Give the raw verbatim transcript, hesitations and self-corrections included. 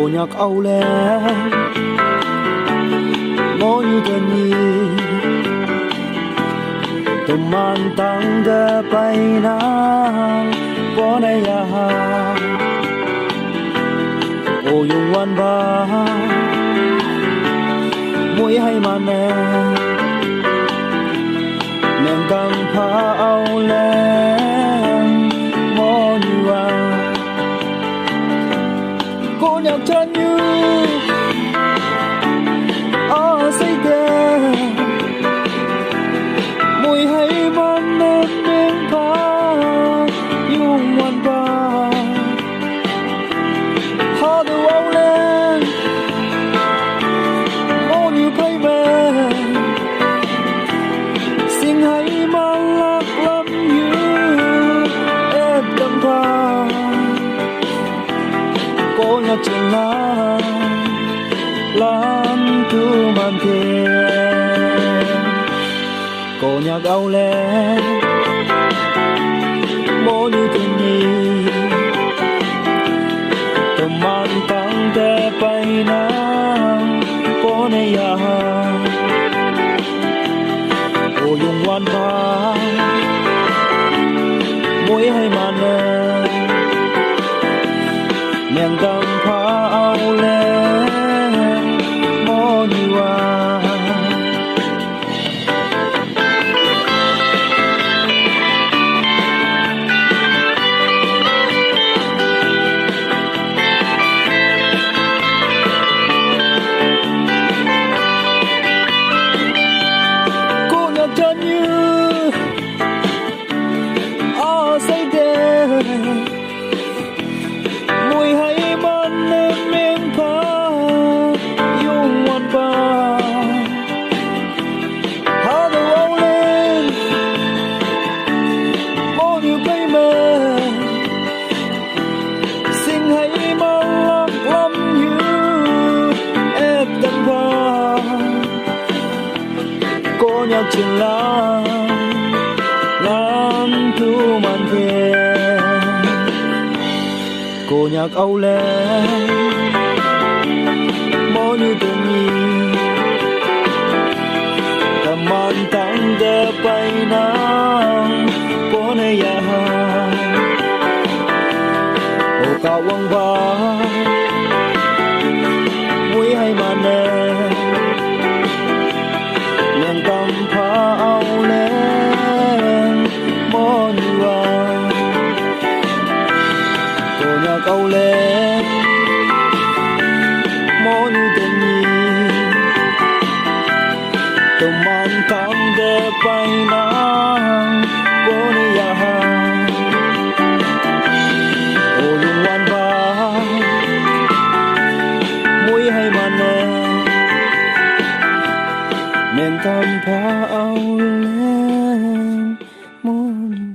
Konyak Aoleang, monyu tenyih, teman tangte peinang, pone ya ha. O Youngwanpa, moi hei mane, Mengkangpha Aoleang, monyu a. Konyak tenyih, a seite, moi hei mane Mengpha, Youngwanpa. Hatüo Aoleang, monyu phei me, shinghei malak lam yu, et tangpha. Konyak chinglan, lan tu mante. Konyak Aoleang, monyu tenyih, teman tangte peinang, pone ya ha. O Youngwanpa, moi hei mane, Mengkangpha Aoleang, monyu a. Konyak tenyih, a seite, moi hei mane Mengpha, Youngwanpa. Hatüo Aoleang, monyu phei me, shinghei malak lam yu, et tangpha. Konyak chinglan, lan tu mante. Konyak Aoleang, monyu tenyih, teman tangte peinang, pone ya ha. O Kahwangpa, moi hei mane, Mengkangpha Aoleang, monyu a. Konyak Aoleang, monyu tenyih, teman tangte peinang, pone ya ha. O Youngwanpa, moi hei mane, Mengkangpha Aoleang.